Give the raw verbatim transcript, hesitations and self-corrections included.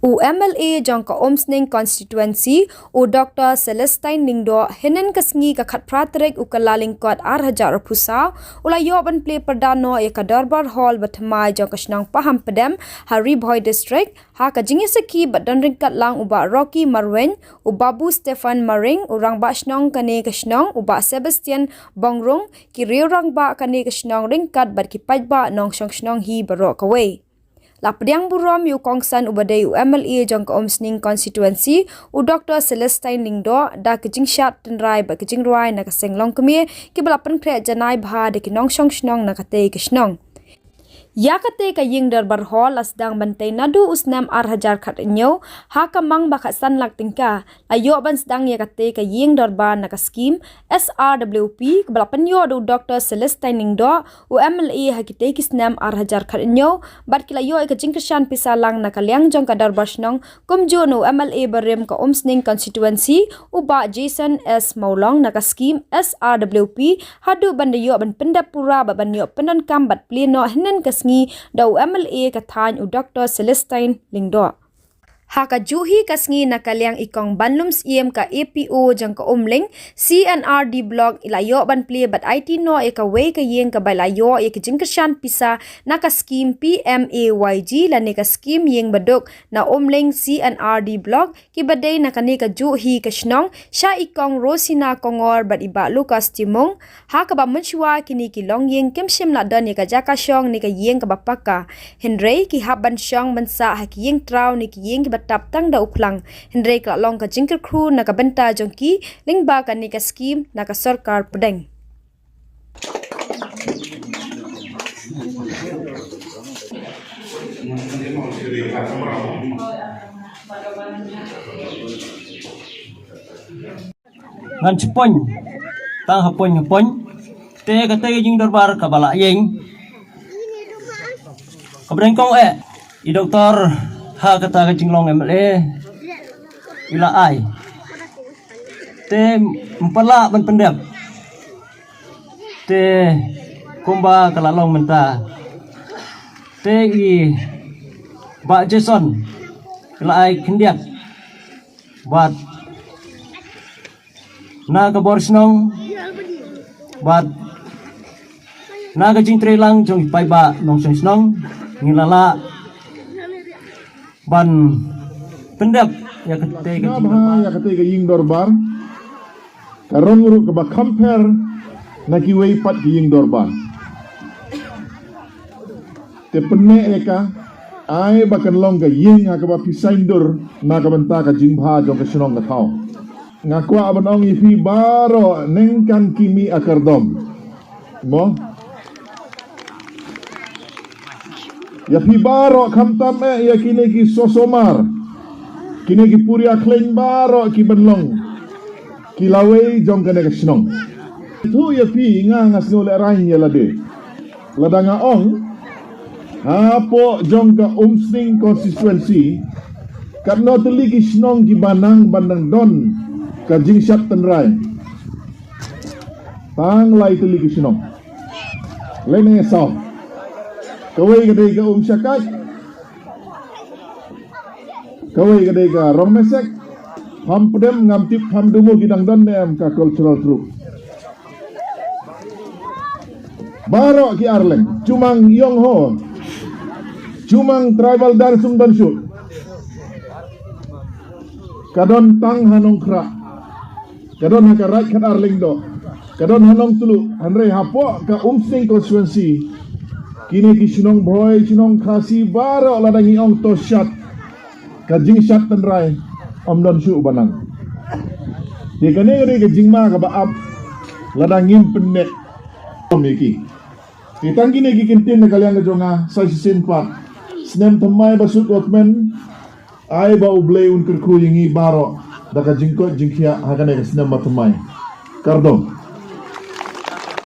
U M L A jong ka Umsning Constituency, u Doctor Celestine Lyngdoh, hynnin ka sngi ka khatphra tarik u Kyllalyngkot ar hajar arphew saw, u la ïoh ban plie pyrda noh ïa ka Dorbar Hall ba thymmai jong ka shnong Pahampdem ha Ri Bhoi District, ha ka jingïasakhi bad don ryngkat lang u Bah Rocky Marwein, u Babu Stephen Maring, u Rangbah Shnong kane ka shnong, u Bah Sebastian Bongrung, ki riew rangbah kane ka shnong ryngkat bad ki paidbah nongshong shnong hi baroh kawei. La pdiang burom ïa u kongsan uba dei u M L A jong ka Umsning Constituency, u Doctor Celestine Lyngdoh, da ka jingshad tynrai bad ka jingrwai na ka seng longkmie, kiba la pynkhreh janai bha da ki nongshong shnong na katei ka shnong. Ïa katei ka ïing Dorbar Hall la sdang ban tei naduh u snem ar hajar khathynñiew, ha ka mang ba khatsan lak tyngka, la ïoh ban sdang ïa katei ka ïing dorbar na ka skim S R W P, kaba la pynïoh da u Doctor Celestine Lyngdoh, u M L A ha kitei ki snem ar hajar khathynñiew, bad ki la ïoh ïa ka jingkyrshan pisa lang na ka liang jong ka Dorbar Shnong, kumjuh na u M L A barim ka Umsning Constituency, u Bah Jason S Mawlong na ka skim S R W P, haduh ban da ïoh ban pyndep pura bad ban ïoh pyndonkam bad plie noh hynnin ka sngi da u M L A ka thaiñ u Doctor Celestine Lyngdoh. Ha kajuh hi ka sngi na ka liang i Kong Banlum Syiem ka A P O jong ka Umling, C and R D Block i la ïoh ban plie bad aiti noh ïa kawei ka ïing kaba la ïoh ïa ka jingkyrshan pisa na ka skim P M A Y G lane ka skim ïing baduk na Umling C and R D Block, kiba dei na kane kajuh hi ka shnong, sha i Kong Rosina Kongor bad i Bah Lucas Timung, ha kaba mynshuwa kine ki longïing kim shym la don ïa ka jaka shong ne ka ïing kaba paka. Hynrei ki hap ban shong ban sah ha ki ïing traw ne ki ïing kiba tap tang da u khlang. Hynrei ka la long ka jingkyrkhu na ka bynta jong ki, lyngba kane ka skim na ka sorkar pdeng. Ngan chpon tang hapon hapon. Te kata ka jingdorbar kaba la ïeng, kaba dang kong eh i doktor ha kata ka jinglong M L A i la ai. Te ym pat lah ban pyndep. Te kumba ka la long mynta, te i Bah Jason i la ai khyndiat bad na ka bor shnong bad na ka jingtrei lang jong i paidbah nongshong shnong, ngi la lah ban pyndep ïa kata ka jingdorbar. Ïa kata ka jingdorbar ka rong ruh kaba kham pher na kiwei pat ki jingdorbar. Te pyneh ïa ka, ai ba kan long ka ïing ha kaba phi saiñdur na ka bynta ka jingbha jong ka shnong ka thaw. Nga kwah ban ong ïa phi baroh, nengkan ki mih akordom. Mo? Ïa phi baroh, khamtam eh ïa kine ki sosomar, kine ki puria khleiñ baroh ki ban long ki lawei jong kane ka shnong. Thuh ïa phi, nga nga sngew lehraiñ ïa lade. Lada nga ong, hapoh jong ka Umsning constituency, katno tylli ki shnong kiba nang ban nang don ka jingshad tynrai? Tang lai tylli ki shnong. Lane saw. Kawei ka dei ka Umshakait. Kawei ka dei ka Rongmesek. Pham Pdem ngam tip Pham Dumu ki dang don ne em ka cultural troupe. Baroh ki Arleng, Chumang Yong Ho, Chumang Tribal Dance um don shuh. Ka don tang ha Nongkhrah, ka don ha ka Raid Khatar Lyngdoh, ka don ha Nongtluh, hynrei hapoh ka Umsning constituency, kine ki shnong Bhoi, shnong Khasi baroh lada ngi ong to shad, ka jingshad tynrai ym don shuh ba nang. Te kane ka dei ka jingma kaba ap lada ngim pynneh ïa ki. Te tang kine ki kyntien na ka liang ka jong nga, sa shisien pat, snem thymmai ba suk, wat kmen, ai ba U Blei un kyrkhu ïa ngi baroh da ka jingkoit jingkhiah ha kane ka snem ba thymmai. Kyrdoh.